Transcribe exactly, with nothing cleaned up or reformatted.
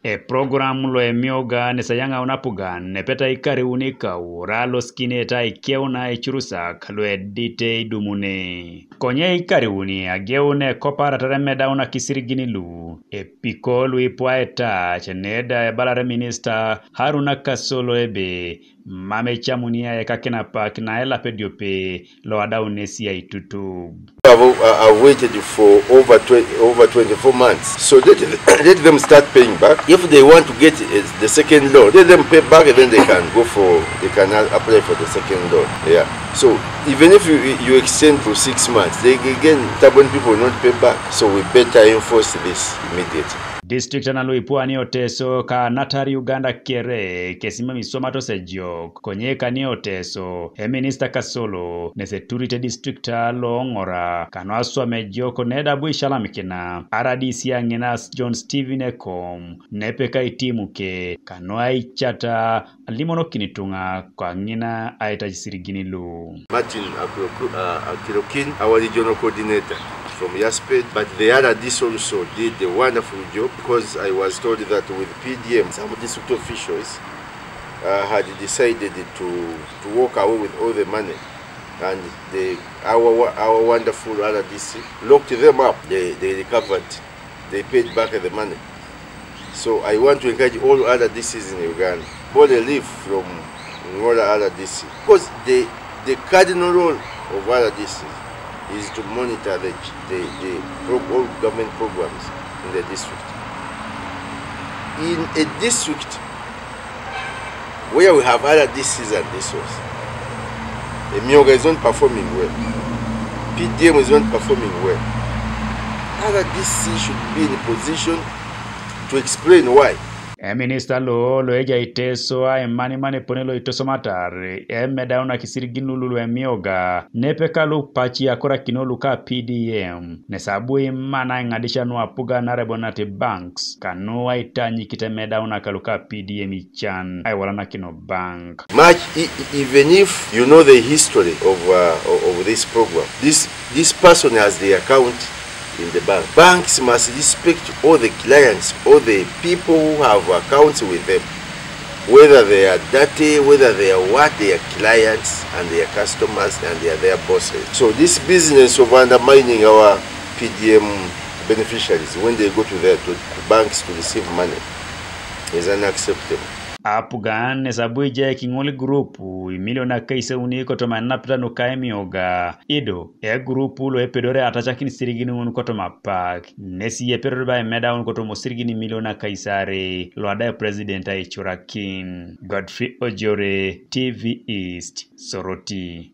E program lo emioga nesayaŋaun apugan nepeta ikariuni kau ra losikineta ikeuna icurusak luedite idumuni. Konye ikariuni ageun ekoparatar emedaun akisirigin lu epiko luipu aitac neda ebalare minista Haruna Kasolo ebe mam ecamuni aekakinapak naelap ediope loadaun esiai tutub. I've, I've waited for over twenty, over twenty-four months. So let, let them start paying back. If they want to get uh, the second loan, let them pay back, and then they can go for, they can a- apply for the second loan. Yeah. So even if you you extend for six months, they again stubborn people will not pay back. So we better enforce this immediately. District analuipuani Oteso ka natar Uganda kere kesimami somatos ejok konye kani Oteso eminista Kasolo neseturite district alo ŋora kanu aswam ejok nedabu ishalamikina aradisi aŋinas John Stephen Ekom nepeka itimuke kanu aichata alimonokin ituŋa kwaŋina aitac isirigin lu. Martin Akiroku- uh, Akirokin, our regional coordinator from Yasped, but the other this also did a wonderful job because I was told that with P D M, some district officials uh, had decided to, to walk away with all the money, and the, our, our wonderful R D C locked them up. They, they recovered, they paid back the money. So I want to encourage all R D Cs in Uganda, borrow relief from Ngora R D C, because the, the cardinal role of R D Cs is to monitor the, the, the pro- all government programs in the district. In a district where we have R D Cs and D Cs, Emioga is not performing well. P D M is not performing well. R D C should be in a position to explain why. Eminista lo lo ejai Teso aimanimani pone lo itosomatar emedaun akisirigin lulu emioga nepeka lupaci akorakino luka P D M nesabu imana iŋadisha nuapuga narebonati banks kanu aitanyikit emedaun akaluka P D M ican aiwalanakino bank. Much e- e- even if you know the history of uh, of of this program, this this person has the account in the bank. Banks must respect all the clients, all the people who have accounts with them, whether they are dirty, whether they are what, they are clients and they are customers and they are their bosses. So this business of undermining our P D M beneficiaries when they go to their to, to banks to receive money is unacceptable. Apugan nesabu ijai kiŋol group imilion akaiseuni kotoma enapita nuka emioga ido egroup lo epedore atacakin sirigin ŋun kotoma pak nesi epedore ba emedaun kotoma sirigin imilion akaisare lo adai president aicurakin. Godfrey Ojore, T V East, Soroti.